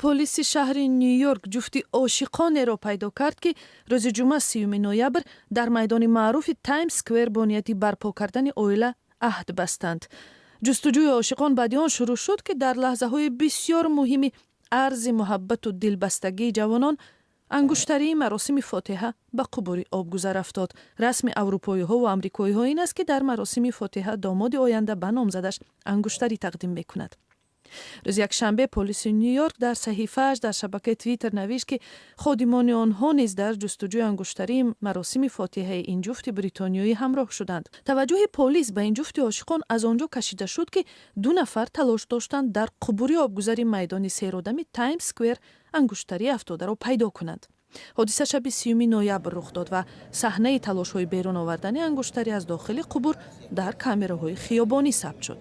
Полиси шаҳри Ню Йорк ҷуфти ошиқонеро пайдо кард, ки рӯзи ҷумъа, 30 ноябр, дар майдони маъруфи Таймс Сквер бо нияти барпо кардани оила аҳд бастанд. Ҷустуҷӯи ошиқон баъди он шурӯъ шуд, ки дар лаҳзаҳои бисёр муҳими арзи муҳаббату дилбастагии ҷавонон ангуштарии маросими фотиҳа ба қубури обгузар афтод. Расми аврупоиҳо ва амрикоиҳо ин аст, ки дар маросими фотиҳа домоди оянда ба номзадаш ангуштарӣ тақдим мекунад. Рӯзи якшанбе полиси Ню Йорк дар саҳифааш дар шабакаи Твиттер навишт, ки ходимони онҳо низ дар ҷустуҷӯи ангуштарии маросими фотиҳаи ин ҷуфти бритониёӣ ҳамроҳ шуданд. Таваҷҷӯҳи полис ба ин ҷуфти ошиқон аз он ҷо кашида шуд, ки ду нафар талош доштанд дар қубури обгузари майдони серодами Таймс Сквер ангуштарии афтодаро пайдо кунанд. Ҳодиса шаби 30 ноябр рух дод ва саҳнаи талошҳои берун овардани ангуштарӣ аз дохили қубур дар камераҳои хиёбонӣ сабт шуд.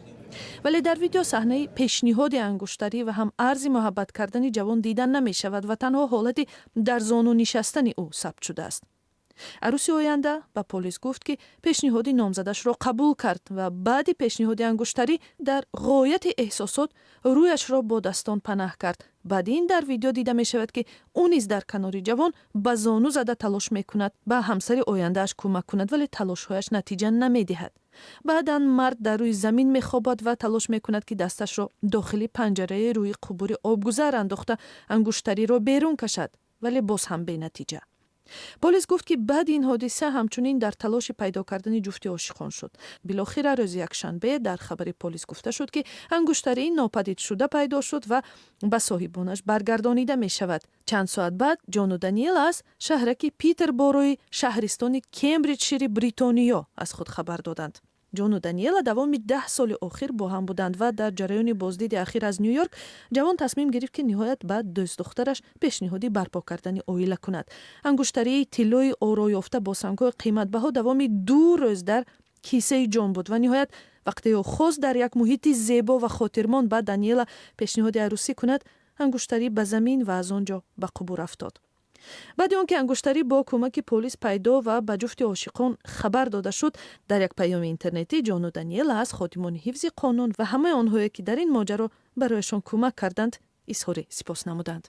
Вале дар видео саҳнаи пешниҳоди ангуштарӣ ва ҳам арзи муҳаббат кардани ҷавон дида намешавад ва танҳо ҳолати дар зону нишастани ӯ сабт шудааст. Арӯси оянда ба полис гуфт, ки пешниҳоди номзадашро қабул кард ва баъди пешниҳоди ангуштарӣ дар ғояти эҳсосот рӯяшро бо дастон панаҳ кард. Баъди ин дар видео дида мешавад, ки ӯ низ дар канори ҷавон ба зону зада талош мекунад ба ҳамсари ояндааш кӯмак кунад, вале талошҳояш натиҷа намедиҳад. Баъдан мард дар рӯи замин мехобад ва талош мекунад, ки дасташро дохили панҷараи рӯи қубури обгузар андохта, ангуштариро берун кашад, вале боз ҳам бенатиҷа. Полис гуфт, ки баъди ин ҳодиса ҳамчунин дар талоши пайдо кардани ҷуфти ошиқон шуд. Билохира рӯзи якшанбе дар хабари полис гуфта шуд, ки ангуштарии нопадидшуда пайдо шуд ва ба соҳибонаш баргардонида мешавад. Чанд соат баъд Ҷону Даниэла аз шаҳраки Питерборои шаҳристони Кембриҷшири Бритониё аз худ хабар доданд. Ҷону Даниэла давоми 10 соли охир бо ҳам буданд ва дар ҷараёни боздиди ахир аз Ню Йорк ҷавон тасмим гирифт, ки ниҳоят ба дӯстдухтараш пешниҳоди барпо кардани оила кунад. Ангуштарии тиллои ороёфта бо сангҳои қиматбаҳо давоми 2 рӯз дар кисаи Ҷон буд ва ниҳоят вақте ӯ хост дар як муҳити зебо ва хотирмон ба Даниэла пешниҳоди арӯсӣ кунад, ангуштарӣ ба замин ва аз он ҷо ба қубур афтод. Баъди он ки ангуштарӣ бо кӯмаки полис пайдо ва ба ҷуфти ошиқон хабар дода шуд, дар як паёми интернетӣ Ҷону Даниэла аз ходимони ҳифзи қонун ва ҳамаи онҳое, ки дар ин моҷаро барояшон кӯмак карданд, изҳори сипос намуданд.